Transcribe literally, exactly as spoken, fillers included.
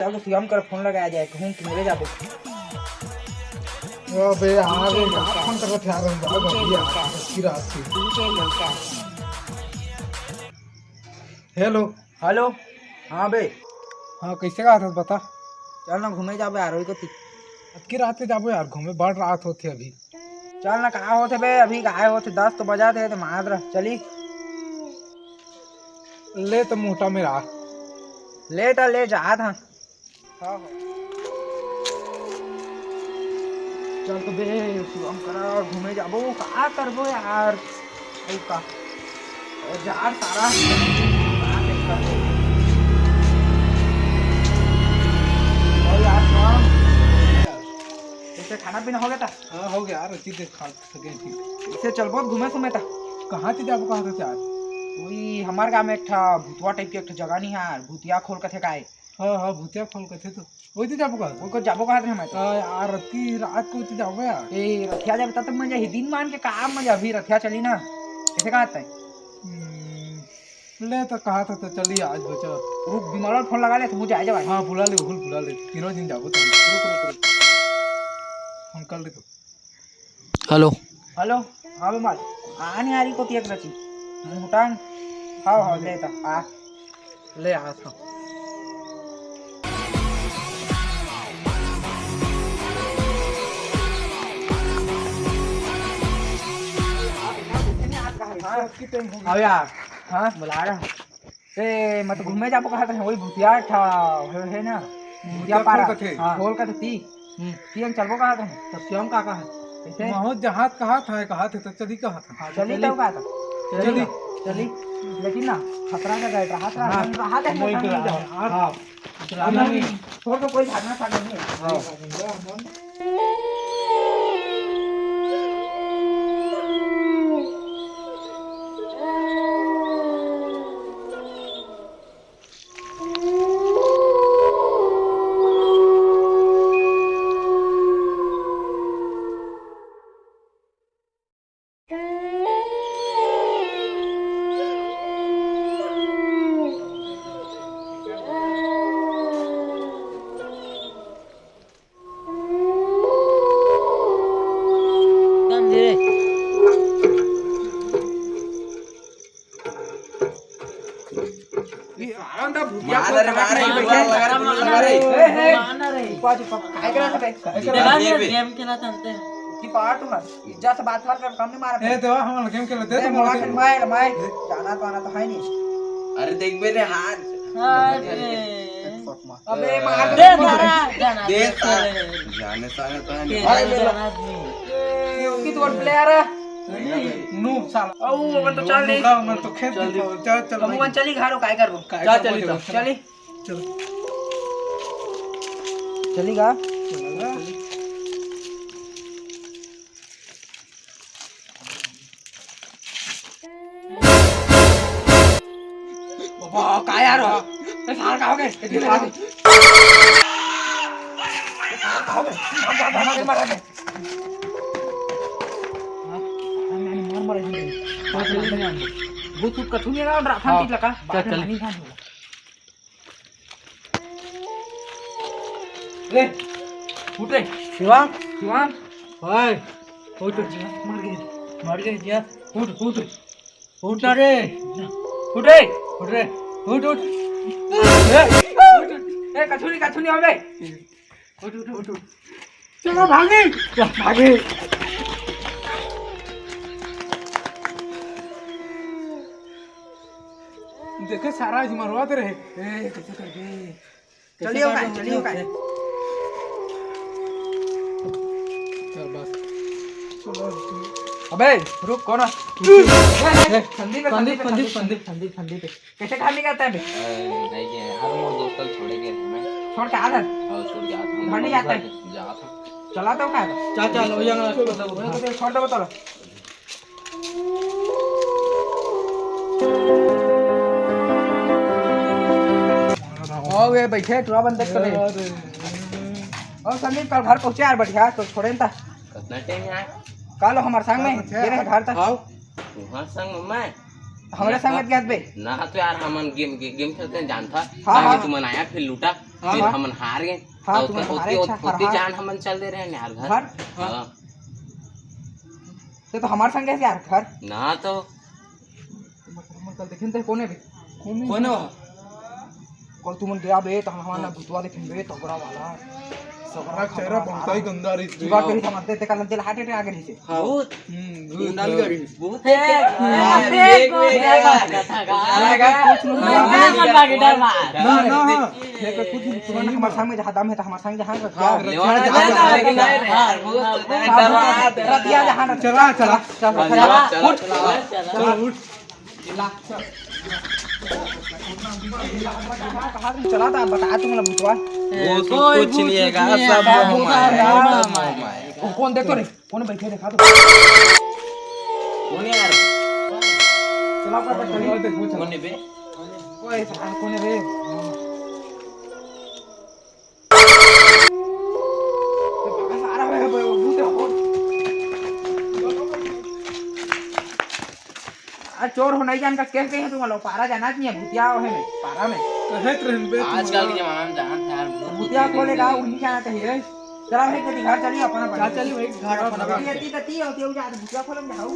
चल तो शिवम कर फोन लगाया जाए, कहूँ कि मिले जाबो। अबे, आ रे, का फोन करत हे यार, हम जाओ घर, यार, की रात थी। हेलो। हेलो। हाँ बे। हाँ, कैसे का हालत बता? चल ना घूमे जाबे यार, वही कोती। अतकी रात के जाबो यार घूमे, बड़ रात होथे अभी। चल ना, कहाँ होथे बे, अभी काय होथे, दस तो बजात हे, तो मार रह, चली। ले तो मोटा मेरा। ले टा, ले जात हाँ। हाँ, हाँ। चल तो बे, शिवम करा घूमे जाबो, का करबो यार? अउ का? अउ यार सारा। अउ यार शिवम, कैसे खाना पीना हो गया था? हाँ, हो गया यार, अच्छी देर खा सके थी। इसे चल बहुत घूमे सुमे था। कहाँ थी जाबो, कहाँ था यार? वही हमार गाँव में एक ठा भूतवा टाइप के एक ठा जगह नहीं है यार, भूतिया खोल कथे का है। हाँ, हाँ, भूतिया खोल कथे तो। वही तो जाबो का? वो को जाबो कहा थे हमारे। आ, यार, रत्ती रात को तो जाबो यार। ए, रथिया जाबे तब तक मजा ही, दिन मान के काम मजा, अभी रथिया चली ना। कैसे कहा था? हम्म, ले तो कहा था तो चलिए आज बचा। रुक, विमल फोन लगा ले, तो मुझे आ जाओ। हाँ, बुला ले, हुल बुला ले। तीनों दिन जाबो तो। रुक, रुक, रुक। फोन कर ले तो। हेलो। हेलो। हाँ विमल, आ नहीं आ रही को तियक रची। मुटांग। हाँ, हाँ, ले ता, आ। ले आ था। हाँ यार, हाँ बुला रहा। ए, मैं तो घूमे जाबो कहा था, वही भूतिया ठा, है ना? भूतिया भूतिया पारा। खोल कथे। हाँ। खोल कथे ती। हम्म। ती हम चलबो कहा था। तब शिवम का कहा? कैसे? महूँ जहाज कहा था, कहा थे, तो चली कहा था। हाँ, चली चली। तो कहा था। चली। चली। लेकिन ना, खतरा का गए रहा था, हाँ। रहा था, वही तो नहीं रहा। हाँ। चलाना नहीं। छोड़ दो, कोई भागना था नहीं। हाँ। मार रे, मार रे, मार रे, मार रे। ए, ए। मार ना रे। ऊपर जो पक-, काय करा था बे? काय करा था? गेम खेला था अंते। की पार्ट हुआ? इज्जत से बात कर, कम नहीं मारा। ए, देवा, हम गेम खेलते ए, तो मोला मार के मार, मार। जाना तो आना तो है नहीं। अरे, देख बे रे, हाथ। अरे। अबे, मार दे दे। सारा, जाना दे दे। सारा। जाने सारा तो है नहीं। अरे, जाना आदमी। ये उनकी तो प्लेयर है। नूब साला। ओ, अपन तो चल नहीं। नूब का, अपन तो खेल चल। चल, चल, हम भाई। अपन चली घारो, काय करबो? काय चल, करबो, चली चल। तो। चली। चल। चली गा? चल। बाबा, काय यार? ए, सार का हो गए? इतने लगा दे। सार का हो गए? मार, मार, मार, मार, मार, मार। हाँ, मार, मार, मार, मार। भूत, भूत कथू नहीं लगा, रात हाँ। में लगा। चल, चल। नहीं खाने वाला। रे, उठ रे। शिवांग। शिवांग। ओए, उठ। मर गए। मर गए, जिया। उठ, उठ। उठ ना रे। उठ रे। उठ रे। उठ, उठ। ए, उठ, उठ। ए, कछुनी, कछुनी हो बे। उठ, उठ, उठ, उठ। चलो, भागे। चल, भागे। देखे, सारा आज मरवा दे रहे। ए, कैसे कर दे? चलियो काय, चलियो काय। चल बस। अबे, रुक, कौन है? ए, ए, संदीप, संदीप, संदीप, संदीप, संदीप, संदीप। कैसे खाली करता है बे? ए, नहीं के, हर मोर दोस्त छोड़े के मैं। छोड़ के आ रहा है? हाँ, छोड़ के आ रहा हूँ। बंडी जाता है? जाता हूँ। चलाता हूँ क्या? चल, चल, हो जाएगा, छोड़ दो। छोड़ दो, चलो। आओ, ये बैठे, टूरा बंद कर दे। अरे। और संदीप, कल घर पहुंचे यार, बढ़िया, तो छोड़े ना। कितना टाइम है? कल हमारे संग में, कल पहुंचे ये रहे यार। घर तक। आओ। तुम्हारे संग में? हमरे संगत गए बे। ना तो यार, हमन गेम, गे-, गेम खेलते हैं, जानता। हाँ, हाँ। तुमन आया, फिर लूटा, हाँ, फिर हाँ। हमन हार गए। हाँ, और तुमन ओती, हारे, ओती, अच्छा, ओती हार, जान हमन चल दे रहे हैं यार घर। घर? हाँ। हाँ। ते तो हमारे संग है यार घर। ना तो। तुमन कल देखे थे, कौन है बे? कौन है? कल तुमन गया बे, तो हम हमारा भूतवा देखे बे, तगड़ा वाला। सगरा हमारा चेहरा खतरा बहुत ही गंदा रही थी। जीवा करी समझते ते कल दिल हार्ट अटैक आ गई से। हाँ। भूत। हम्म, भूत मुंडाल है। गड़ी। भूत है क्या? हाँ। देख, देख, देख। कुछ नहीं। ना, ना, हाँ। देख, कुछ नहीं। तुमन हमारे सामने जहाँ दम है, तो हमारे सामने जहाँ रख हाँ, दो। लेवा रख दो। हाँ, भूत है, हाँ, डरा दे। रतिया जहाँ रख चला, चला। चल, चला, चला। चला, उठ। चला, उठ। चला था, बता तुम लोग भूतवा। वो तो कोई कुछ भूत नहीं है, नहीं है, सब मोह माया है, सब मोह माया है। वो कौन, देखो रे, कौन बैठे, देखा तो। कौन है यार? चला, पर, पर, चली। कौन है बे? ओए, साला कौन है बे? ये भगा सारा है, वो भूत है, वो। आ, चोर हो नहीं जान का, कैसे कहे तुम लोग? पारा जाना चाहिए, भूतिया हो है में, पारा में। कहे तो रहन बे, तुम आजकल लोग। के जमाना में जानत है यार, भूत भूतिया भूत खोलेगा, भूत। उन्हीं जाना चाहिए। चला भाई, कभी घर चलिए, अपना चल, चलिए भाई, घर अपना। ये ती, ती होती है, वो जा, भूतिया खोलेंगे, हाउ।